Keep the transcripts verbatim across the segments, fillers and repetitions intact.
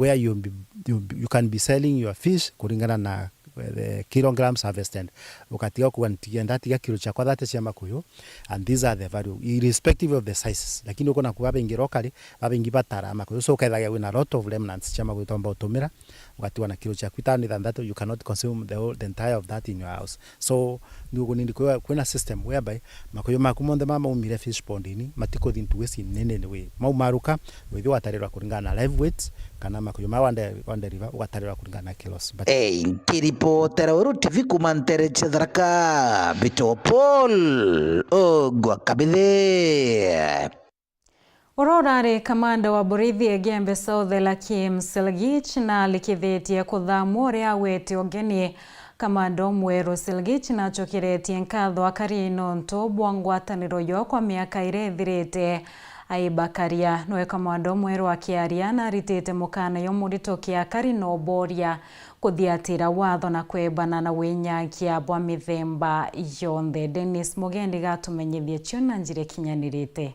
where you, be, you, you can be selling your fish kuringana na, eh, the kilograms harvested. Ukatiga kuga, "Ntienda tiga kilo ciakwa thirty cia makuyu, and these are the value." Irrespective of the sizes. Lakini ukona kuga babaingi locally, babaingi batara makuyu. So ukethagia wina lot of remnants cia makuyu tomba utumira, ugatigwa na kilo ciaku itano, ithanthatu, you cannot consume the whole, the entire of that in your house. So, ni ugu nindi kwi-, kwina system whereby makuyu maku monthe mama maumire fish pond-ini, matikuthi into waste in any way. Mau maruka, withie watarirwa kuringana na live weight, kana makuyu ma wande, wande river, ugatarirwa kuringana na kilos. But Ei, nkiripotera Weru T V kuma ntere cia Tharaka, Bito Paul Ogwa Kabithe. Uria urari kamanda wa borithi Igembe South, Lakim Selgich, na alikithitie kuthamwa uria agwete ugeni. Kamanda umweru Selgich nacokeretie nkatho akari nontu bwa ngwataniro yo kwa miaka iria ithirite. Aibakaria, nwe kamanda umweru akiaria, naritite mukana yo murito kia akari na uboria kuthiatira watho na kwebana na winyakia bwa mithemba yonthe. Dennis Mugendi gatumenyithie cio na njira ikinyanirite.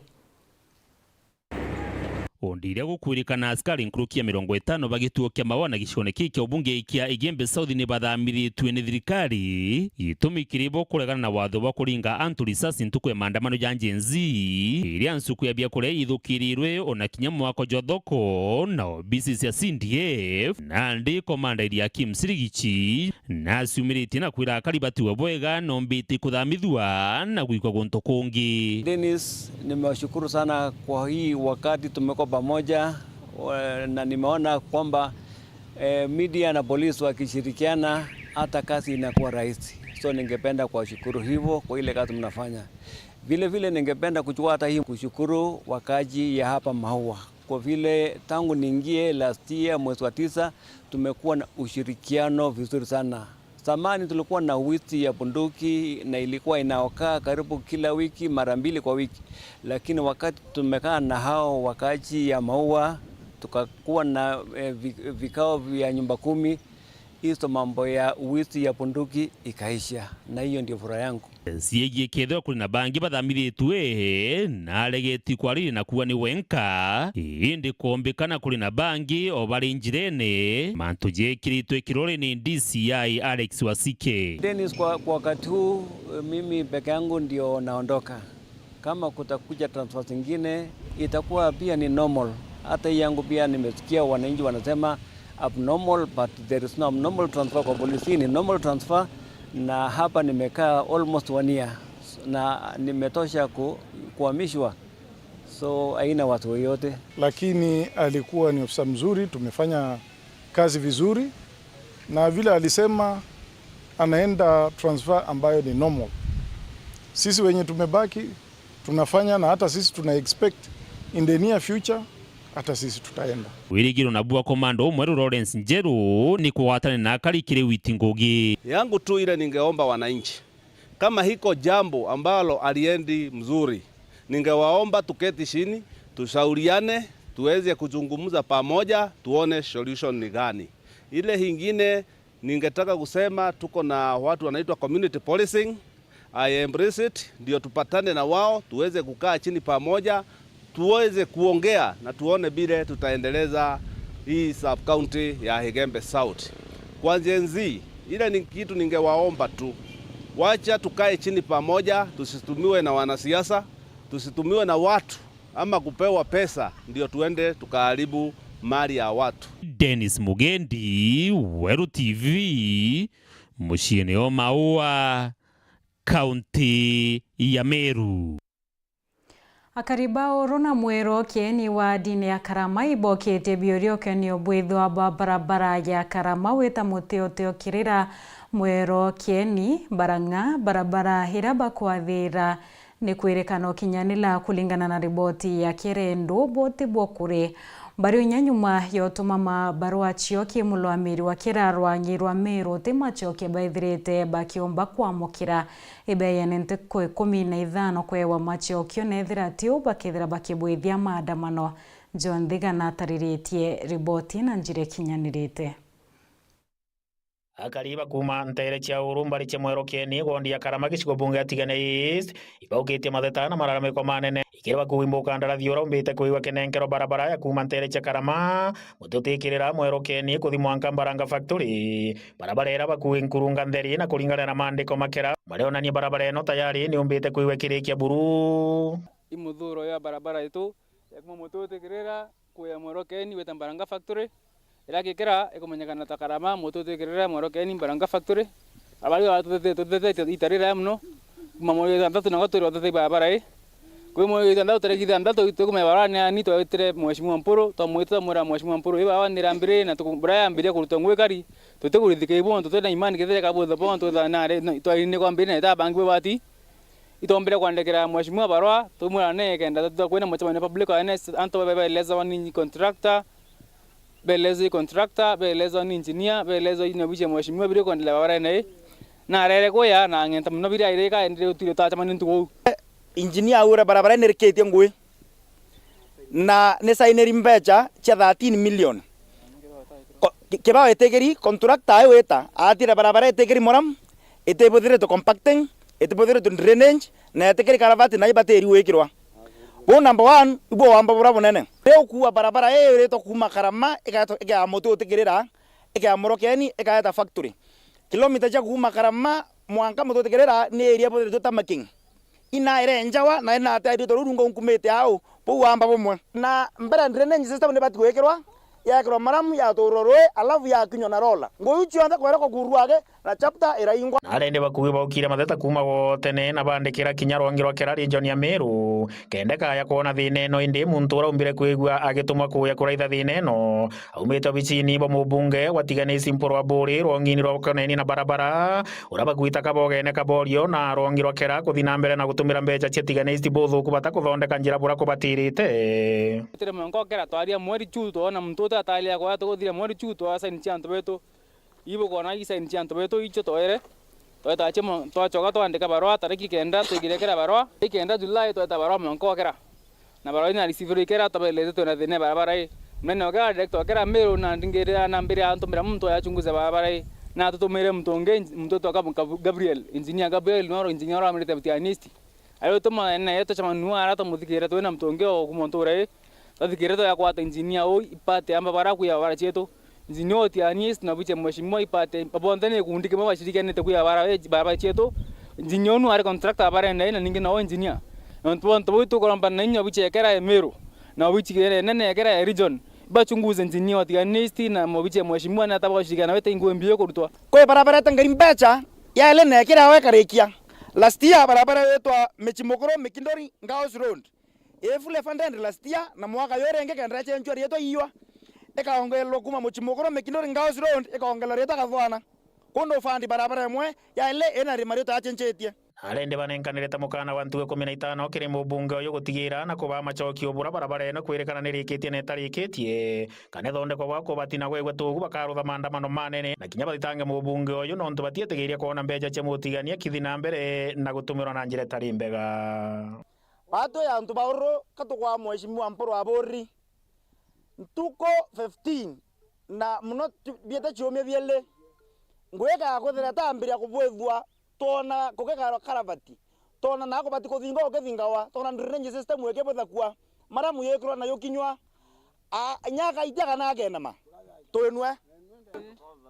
Undi iria gukwirikana askari nkuruki ya mirongo itano ba gituo kia Maua na gicione kii kia ubunge kia Igembe South ni bathamithitue ni thirikari, gitumi kiri bo kuregana na watho bwa kuringa antu risasi ntuku ya maandamano ja Gen Z, iria nsuku ya biakuria ithukirirwe, ona kinya mwako jwa thoko na obisi cia C D F. Nandi komanda Eliakim Sirigichi naciumiritie na kwira akari batiwe bwega, nombiti kuthamithua na gwikwa guntu kungi. Dennis, nimewashukuru sana kwa hii wakati tumekuwa pamoja, wa-, na nimeona kwamba, eh, media na polisi wakishirikiana, hata kazi inakuwa rahisi. So, ningependa kuwashukuru hivyo kwa ile kazi mnafanya. Vile vile, ningependa kuchukua hata hii kushukuru wakaji ya hapa Maua, kwa vile tangu niingie last year mwezi wa tisa, tumekuwa na ushirikiano vizuri sana. Zamani tulikuwa na wizi ya bunduki na ilikuwa inaokaa karibu kila wiki, mara mbili kwa wiki. Lakini wakati tumekaa na hao wakaji ya Maua, tukakuwa na, eh, vi-, vikao vya nyumba kumi, hizo mambo ya wizi ya bunduki ikaisha. Na hiyo ndio furaha yangu. Ciigie kethirwa kuri na bangi bathamithitue, na aregeti kwariri na kuua ni wenka, indi kwombikana kuri na bangi o bari njirene, mantu jekiritwe kirore ni D C I Alex Wasike. Dennis, kwa, kwa wakati huu, mimi peke yangu ndio naondoka. Kama kutakuja transfer zingine, itakuwa pia ni normal. Hata hii yangu pia nimesikia wananchi wanasema abnormal, but there is no abnormal transfer kwa polisi. Hii ni normal transfer, na hapa nimekaa almost one year, na nimetosha ku-, kuhamishwa, so haina watu yoyote. Lakini alikuwa ni ofisa mzuri, tumefanya kazi vizuri, na vile alisema, anaenda transfer ambayo ni normal. Sisi wenye tumebaki, tunafanya, na hata sisi tuna expect in the near future, hata sisi tutaenda. Wirigiro nabu wa komanda umweru Lawrence Njeru ni kugwatania na akari kiri witi ngugi. Yangu tu ile ningeomba wananchi, kama hiko jambo ambalo aliendi mzuri, ningewaomba tuketi chini, tushauriane, tuweze kuzungumza pamoja, tuone solution ni gani. Ile ingine ningetaka kusema, tuko na watu wanaitwa community policing. I embrace it, ndio tupatane na wao, tuweze kukaa chini pamoja, tuweze kuongea na tuone vile tutaendeleza hii sub county ya Igembe South. Kwa Gen Z, ile ni kitu ningewaomba tu, wacha tukae chini pamoja, tusitumiwe na wanasiasa, tusitumiwe na watu ama kupewa pesa ndio tuende tukaharibu mali ya watu. Dennis Mugendi, Weru T V, muciini o Maua, kaunti ya Meru. Akari ba Uru na Mweru Kieni wa ndini ya Karama iboketie biuria ukenio bwithwa bwa barabara ya Karama wita mutiotio kirira Mweru Kieni Barang'a, barabara iria bakwathira ni kwirikana ukinyanila kuringana na riboti ya Kirendo boti bwo kuri. Bari unya nyuma ya utuma mabarua cio ki mulwamiri wa kirarwang'i rwa Meru ti macokia baithirite bakiomba kwamukira. Ibeeyene ntuku ikumi na ithano kwewa macokio, na ethira ti uu, bakethira bakibwithia maandamano. John Thiga natariritie riboti na njira ikinyanirite. Akari ba kuuma nteere cia Uru mbari cia Mweru Kieni, wondi ya Karama, gicigo bunge ya Tigania East, ibaukitie matheta na malalamiko manene, Kiri bakui mukandarathi ura umbite kwigua kinenkerwa barabara ya kuuma ntere cia Karama, muti utikirira Mwerokeni kuthi mwanka Mbaranga Factory, barabara ira bakui nkurunga ntheri na kuringana na maandiko makera marionania barabara ino tayari ni umbite kwigua ikirikia buru. I muthuro ya barabara itu ya kuma muti utikirira kuya Mwerokeni gwita Mbaranga Factory, iria gikira ikumenyekana ta Karama, muti utikirira Mwerokeni Mbaranga Factory. Abari batutete, tutete ita rira mono. Kuma mweri wa ithanthatu na gaturi batutete barabara ii. Kwi mweri wa ithanthatu tariki ithanthatu, tukumenya barabara ni ani, twetire Mheshimiwa Mpuru, twamwita twamwira Mheshimiwa Mpuru, ii barabara ni irambirire na tuku-, bura yambiria kurutwa ngwikari, tutikurithika ibo, tutina imani kethira kabutha bo, twitha nare, no, twari ni kwambirire na itabangi bati. Itombire kwandikira Mheshimiwa barua, tumwira ne kenda tutakwina mucemanio public awareness, antu babe baeleza ni contractor, baeleza contractor, baeleza ni engineer, baeleza ni obici ya Mheshimiwa biri kuendelea barabara ii. Na arere kuya na ang'enta mono biri airika endere utire utacemania ntuku uu. Engineer aure barabara ii nirikitie ngui. Na ni sainiri mbecha cia thirteen million. Ko-, ki-, kibao itikiri, contractor ai wita, atire barabara itikiri muramu, itibuthiritwe compacting, itibuthiritwe drainage, na itikiri karavati na ibatiri gwikirwa. Buu number one, ibuo wamba bura bunene. Riu kuua barabara ii iritwa kuuma Karama, ikaetwa, ikea muti utikirira, ikea Murokeni, ikaeta factory. Kilomita cia kuuma Karama mwanka muti utikirira ni iria buthiritwe tarmaking. Ina irenjawa na ina ate airite ruru ngo nkumite au, buu wamba bumwe. Na mbere drainage system ni bati gwikirwa, yekirwa maramu, yaturwa rui, alafu yakinywa na rola. Nguyu cionthe kwere kukurua age na chapter iraingwa. Na arende bakugi baukire matheta kuuma gwo tene na bandikira kinya rwangi rwa kira region ya Meru, kenda kaya kwona thina ino, indi muntu uria umbire kwigua agitumwa kuya kuraitha thina ino, aumite obicini bwa mubunge wa Tigania East Mpuru Aburi, rwongini rwa koneni na barabara, uria bagwita kabogene kaborio na rwongi rwa kera kuthi na mbere na gutumira mbecha cia Tigania East buthuku bata kuthondeka njira bura kubatirite. Tiri mwanka ukera twaria mweri chu, twona muntu uti atali ya kwaya tuguthire mweri chu, twa sign cia antu betu. Ibu kwona i sign cia antu betu icio twaire. Tweta chimo, twachoka twandika barua tariki kenda, twigire kera barua. Ikenda July tweta barua mwanka ukera. Na barua ina receive ikera, twabeleze twina thina ya barabara ii. Munene wa kera, director wa kera Meru, na ndingirira na mbere antumira muntu ayachunguze barabara ii. Na atutumire muntu ungi, muntu twaka Gabriel, engineer Gabriel, noro engineer uramirite Tigania East. Ayo tuma na yetu chama nua ara tumuthikire twina muntu ungi o kuma ntura ii. Twathikire twakwata engineer uu ipate amba bara kuya barabara cietu. Engineer o Tigania East na obici ya mheshimiwa ipate, bonthe ni gikundi kimwe bashirikianite kuya barabara, barabara cietu. Engineer unu ari contractor barenda na ningi nao engineer. Na ontu bontu bau tukuromba na inya obici ekera ya Meru, na obici nene ekera ya region, bachunguze engineer wa Tigania East na obici ya mheshimiwa ni ata bagashirikiana wete ingwe mbio kurutwa. Kwi barabara etangari mbecha, yaele na ekera wekarikia. Last year barabara yetwa Michimukuru, Mikindori, Ngaos Road. Ii fully funded last year, na mwaka yuu ringi kenda ichenjua riitwa iiywa, ikaongelwa kuma Muchimukuru, Mikindori, Ngaos Road, ikaongelwa riitwa Gathwana. Kundu ufandi barabara imwe yaele ina rima riitwa yachenjetie. Arende banenkanirite mukana wa ntuku ikumi na itano kiri mubunge uyu gutigira na kubaa machokio bura barabara ino kwirikana nirikitie na itarikitie, kana ithondekwa gwa kubati na gwegwa tugu bakarutha maandamano manene, na kinya bathitange mubunge uyu nontu batietigiria kwona mbecha cia mutigania kithi na mbere na gutumirwa na njira itari mbega. Baatwi antu ba uru, ka tukwaa Mheshimiwa Mpuru Aburi. Ntuku fifteen, na muno tu-, biete ciumia bieli, ngui ikakwithira itambiria kubwithua, twona kugikara karavati, twona na kubati kuthinga ukithingawa, twona drainage system ikibuthakua, maramu yikirwa na yukinywa, a, nyaka itia kana akenama. Twinwe.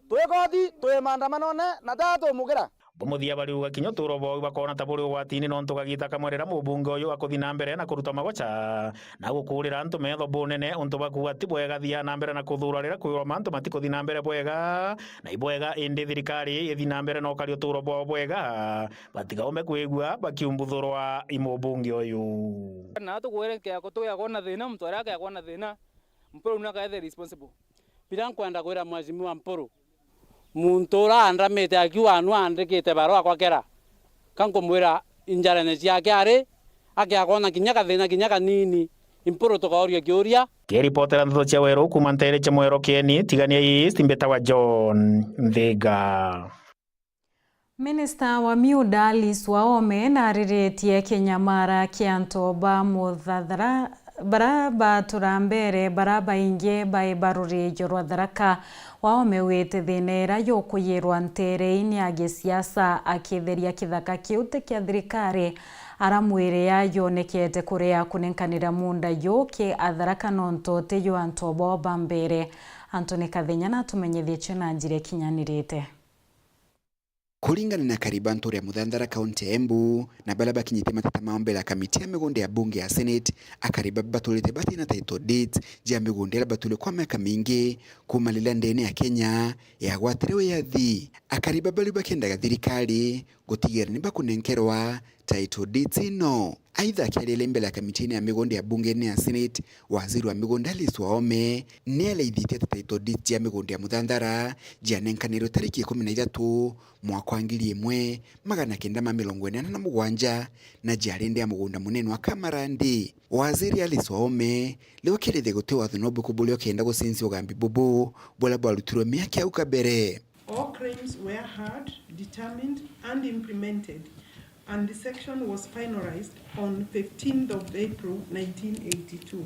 Twi koti, twi maandamanone, na taa tumukira. Bumuthia bariuga kinya uturo bwao bakona ta buri ugwatini nontu gagita kamwe riria mubunge uyu akuthi na mbere na kuruta magocha na gukurira antu metho bunene untu bakuuga ti bwega thia na mbere na kuthura riria kwirwa mantu matikuthi na mbere bwega. Na ibwega indi thirikari ithi na mbere na ukari uturo bwao bwega, batigaume kwigua bakiumbuthurwa i mubunge uyu. Na tukwire kiako tugiakwona thina, muntu aria akiakwona thina, Mpuru nakaethe responsible. Biria nkwenda kwira Mheshimiwa Mpuru, muntu ura andamite akiuga nu andikite barua kwa kera, ka nkumwira injarene ciake ari, akiakwona kinya kathina kinya kanini, Mpuru tukauria kiuria. Kiripotera ndeto cia weru kuma ntere cia Mwero Kieni, Tigania East, mbitawa John Nthiga. Minista wa miunda Alice Waome nariritie kinyamara kia antu ba muthathara bara batura mbere bara baingi bai ba rurijo rwa Tharaka. Waome wite thina ira yukuyirwa ntere ni a gisiasa akitheria kithaka kiu ti kia thirikari. Ara mwiri ya yonekete kuria kunenkanira munda yu ki Atharaka nontu ti yo antu bao ba mbere. Anthony Kathenya natumenyithie cio na njira ikinyanirite. Kuringana na akari ba ntuura ya Muthanthara, kaunti ya Embu, na baria bakinyitie mateta mao mbere ya kamiti ya migunda ya bunge ya Senate, akari baba baturite batina title deeds ja migunda iria bature kwa miaka mingi kuuma riria ndene ya Kenya yagwatire wiyathi. Akari baba riu bakiendaga thirikari gutigira ni bakunenkerwa title deeds ino. Aitha, akiaria ri mbere ya kamitiine ya migunda ya bungene ya Senate, waziri wa migunda Alice Wahome ni araithitie ati title deeds ja migunda ya Muthanthara jianenkanirwe tariki ikumi na ithatu mwaka wa ngiri imwe magana kenda ma mirongo inana na mugwanja, na jiari ndi ya mugunda munene wa Kamarandi. Waziri Alice Wahome riu akirithia guti watho no buku buria ukienda gucenjia ugambi bubu buria bwarutirwe miaka ya au kabere. All claims were heard, determined and implemented, and the section was finalized on fifteenth of April nineteen eighty-two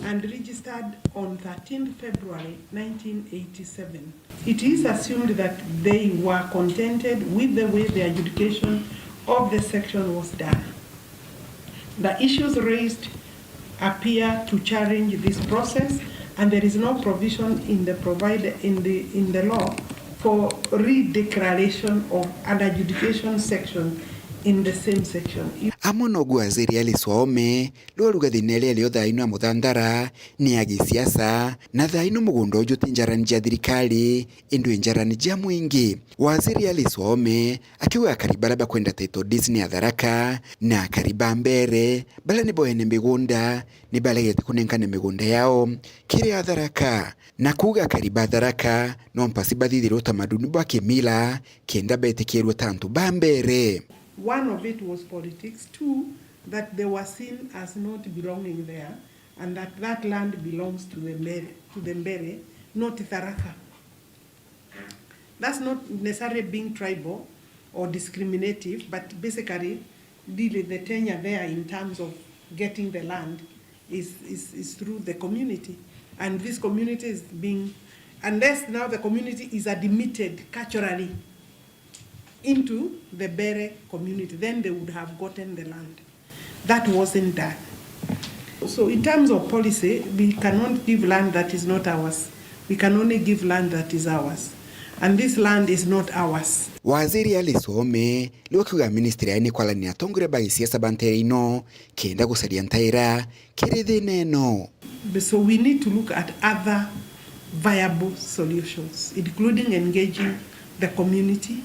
and registered on thirteenth February nineteen eighty-seven. It is assumed that they were contented with the way the adjudication of the section was done. The issues raised appear to challenge this process, and there is no provision in the provide-, in the, in the law for redeclaration of an adjudication section in the same section. Amwe noguo Waziri Alice Wahome riu arauga thina iria iri o thaa ino ya Muthanthara ni ya gisiasa, na thaa ino mugunda uju ti njarani ja thirikari, indi njarani ja mwingi. Waziri Alice Wahome akiuga akari baria bakwenda title deeds ni Atharaka, na akari ba Mbeere baria nibo ene migunda ni baregete kunenkane migunda yao kiri Atharaka, na kuuga akari ba Atharaka no mpasi bathithirwe utamaduni bwa kimila kenda betikirwe ta antu ba Mbeere. One of it was politics, two, that they were seen as not belonging there, and that that land belongs to the Mbeere, to the Mbeere, not Tharaka. That's not necessarily being tribal or discriminative, but basically, really the tenure there in terms of getting the land is, is, is through the community. And this community is being, unless now the community is admitted culturally into the Mbeere community, then they would have gotten the land. That wasn't done. So in terms of policy, we cannot give land that is not ours. We can only give land that is ours. And this land is not ours. Waziri Alice Wahome riu akiuga ministry yae ni kwarania na atongoria ba gisiasa ba nteere ino kenda gucaria ntaira kiri thina ino. So we need to look at other viable solutions, including engaging the community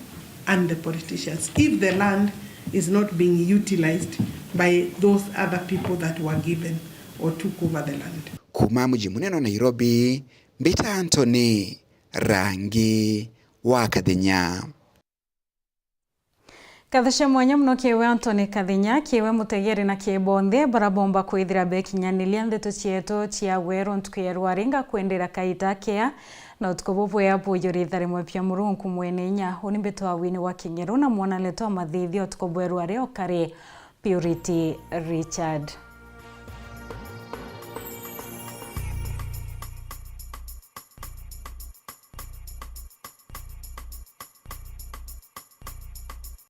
and the politicians, if the land is not being utilized by those other people that were given or took over the land. Kuuma muji munene wa Nairobi, mbita Anthony Rangi wa Kathenya. Nkatho cia mwanya mono kiri we Anthony Kathinya, kiri we mutegeri na kiri bonthe baria boomba kwithira bekinyaniria ndeto cietu cia weru ntuku ya rwari. Ngakwendera kaita kea na utuku bubwea bujuri itha rimwe bia Murungu mwene inya. Uni mbitwa Winnie wa Kingeru na mwanale twa mathithio utuku bwa rwari okari Purity Richard.